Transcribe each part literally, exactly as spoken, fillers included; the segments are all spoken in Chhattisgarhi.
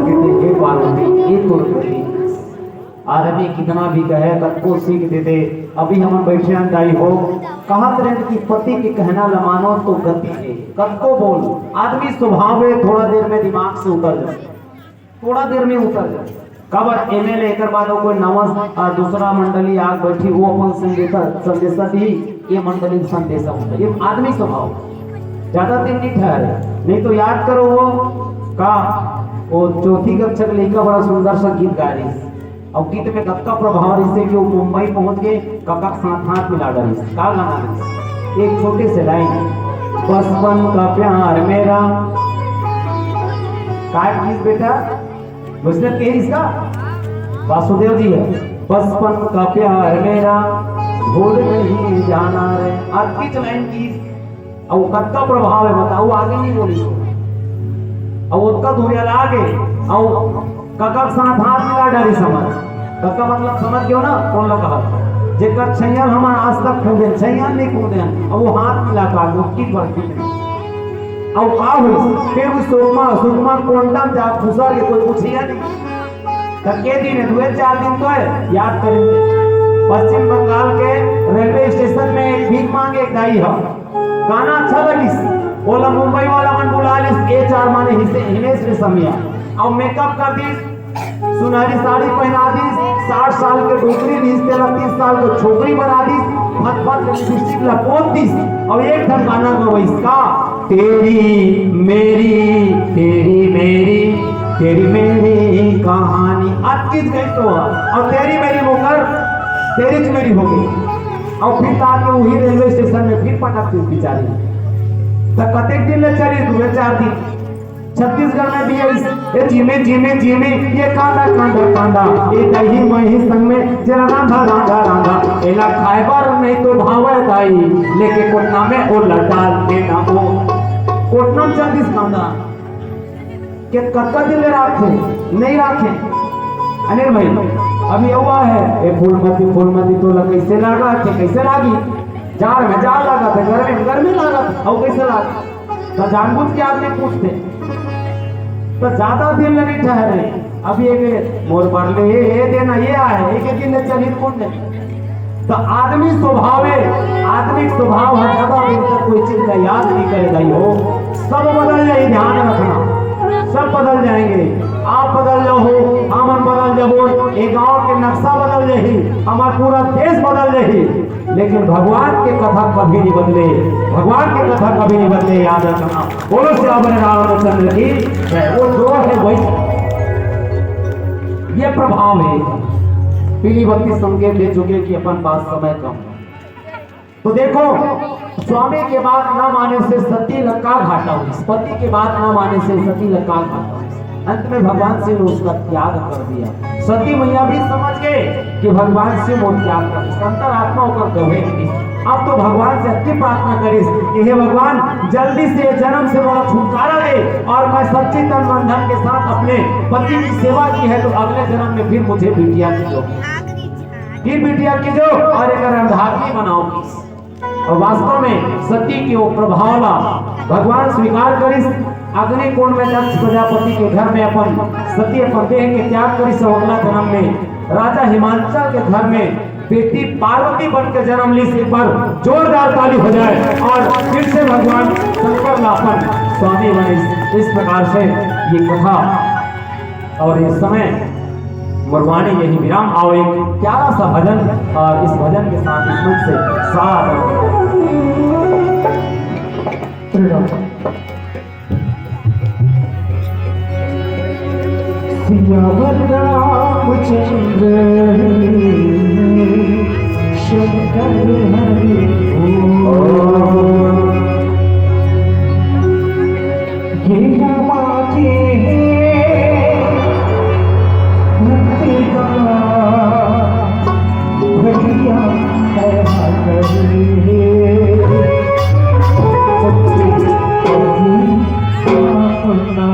हे पार्वती, ये तो गलती। आदमी कितना भी कहे, कतको सीख देते। अभी हमन बैठे हन दाई हो, कहत रहे कि पति के कहना ल मानो तो गति हे। कतको बोल, आदमी स्वभाव हे, थोड़ा देर में दिमाग से उतर जाए, थोड़ा देर में उतर जाए। काबर एम एल ए एकर बाद वो कोई नवा, आ, दूसरा मंडली आग बैठी, वो अपन संदेशा, संदेशा दी, ये मंडली संदेशा होता है। ये आदमी स्वभाव ज्यादा दिन नहीं ठहरे, नहीं तो याद करो वो का, वो चौथी कक्षा के लइका बड़ा सुंदर सा गीत गा रही, और गीत में कतका प्रभाव रहिसे कि वो मुंबई पहुंच के कका के साथ हाथ मिला डारिस। का गाना रहिस? एक छोटे से लाइन, बचपन का प्यार मेरा। काय किस बेटा? गुजरात के इसका वासुदेव जी है। बचपन का प्यार मेरा भूल नहीं जाना रे। अतकीच लाइन की, अउ कतका प्रभाव हे बताओ, आगे नहीं बोली। अउ ओतका दूरिया लागे, अउ कका के साथ हाथ मिला डारी समझ। कका मतलब समझ गयो ना, कौन लगा हाथ? जेकर छैया हम आज तक कूदे, छैया नहीं कूदे, अब वो हाथ मिला का, मुक्की भर की। अउ का हुई? फिर उस सुकमा, सुकमा कोंडम जा फुसर के कोई पूछिया नहीं। त के दिन हे? दुए चार दिन तो हे, याद करेंगे। पश्चिम बंगाल के रेलवे स्टेशन में एक भीख मांगे एक दाई ह, गाना अच्छा लगिस, ओला मुंबई वाला मन बुला लिस, एच आर माने हिसे-, हिमेश रेशमिया, अउ मेकअप कर दिस, सुनहरी साड़ी पहना दिस, साठ साल के डोकरी रिहिस, तेला तीस साल के छोकरी बना दिस, फत फत के लिपस्टिक ला पोत दिस, अउ एक ठन गाना गवइस का, तेरी मेरी, तेरी मेरी, तेरी मेरी कहानी। अतकीच गई तो, अउ तेरी मेरी वो कर, तेरी च मेरी हो गई। अउ फिर ताके वही रेलवे स्टेशन में फिर पटक दिस बेचारी। त कतेक दिन ले चली? दुए चार दिन। छत्तीसगढ़ में भी ऐस-, ए जिमे जिमे जिमे, ये कांदा कांदा कांदा, ये दही मही संग में जरा रांधा रांधा रांधा, एला खाए बर नहीं तो भावे दाई, लेके कोटना में ओला डाल देना ओ। कोटना में चल दिस कांदा। के कतका दिन ले राखथे? नहीं राखे। अनिल भाई, अभी हुआ है, ए फूलमती, फूलमती तोला कैसे लागा थे, कैसे लागी? जाड़ में जाड़ लागा थे, गर्मी में गर्मी लागा थे, अउ कैसे लागा? तो जानबूझ के आदमी पूछथे, तो ज्यादा दिन ले नहीं ठहरे। अभी एक मोर बर ले, ये, ये देना, ये आए, एक, एक दिन ले चली कौन नहीं। तो आदमी स्वभाव है, आदमी स्वभाव है, ज्यादा दिन तक कोई चीज का याद नहीं करे दाई हो। सब बदल जाए, ध्यान रखना, सब बदल जाएंगे। आप बदल जाओ, हमन बदल जाबो, ये गांव के नक्शा बदल जाही, हमारा पूरा देश बदल जाही, लेकिन भगवान के कथा कभी नहीं बदले, भगवान के कथा कभी नहीं बदले, याद रखना। बोलो सियावर रामचंद्र की जय। वो जो है वही, ये प्रभाव है। पीली बत्ती संकेत दे चुके कि अपन पास समय कम। तो देखो, स्वामी के बात ना माने से सती ल का घाटा हुई, पति के बात ना माने से सती ल का घाटा हुई। अंत में भगवान शिव ने उसका त्याग कर दिया। सती मैया भी समझ गए कि भगवान शिव वो त्याग कर, अंतरात्मा ओकर गवे नहीं। अब तो भगवान से अति प्रार्थना करिस कि हे भगवान, जल्दी से जन्म से मोला छुटकारा दे और मैं सच्ची तन मन धन के साथ अपने पति की सेवा की है, तो अगले जन्म में फिर मुझे बिटिया कीजो, फिर बिटिया कीजो और एक अर्धांगिनी बनाओ। और वास्तव में सती के वो प्रभाव ला भगवान स्वीकार करिस। अग्नि कुंड में दक्ष प्रजापति के घर में अपन सती अपन देह के त्याग करिस। और अगला जन्म में राजा हिमांचल के घर में बेटी पार्वती बन के जन्म ली। एक बार जोरदार ताली हो जाए और फिर से भगवान शंकर ला अपन स्वामी बने। इस प्रकार से ये कथा और इस समय गुरबानी यही विराम। आओ एक प्यारा सा भजन और इस भजन के साथ इस मंच से साथ सियावर रामचंद्र शंकर हरि बोल। ये रामा के भक्ति का भैया है हरि। अपना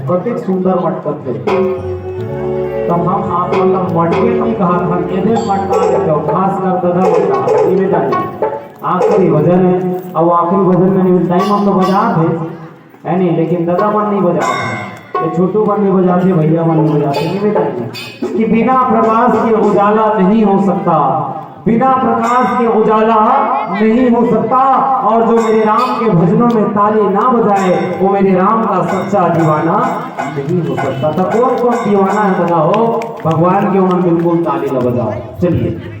कतेक सुंदर मटकत हे। तब हम आप मन ला मटके नहीं कहा था, एदे मटका देते हो, खास कर दादा मटका, ये बेटा नहीं। आखिरी भजन है, अब आखिरी भजन में नहीं, टाइम हम तो बजा थे, है नहीं, लेकिन दादा मन नहीं बजा थे, ये छोटू मन नहीं बजाते, भैया मन नहीं बजाते, ये बेटा नहीं। कि बिना प्रकाश के उजाला नहीं हो सकता, बिना प्रकाश के उजाला नहीं हो सकता। और जो मेरे राम के भजनों में ताली ना बजाए, वो मेरे राम का सच्चा दीवाना नहीं हो सकता। तो कौन कौन दीवाना है बताओ, भगवान के मन बिल्कुल ताली ना बजाओ। चलिए।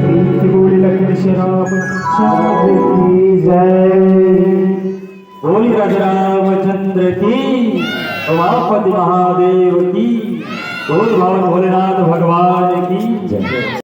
प्रीति बोली लक्ष्मी श्री राम चंद्र की जय। बोली राजा रामचंद्र की, उमापति महादेव की, बोल भगवान भोलेनाथ भगवान की जय।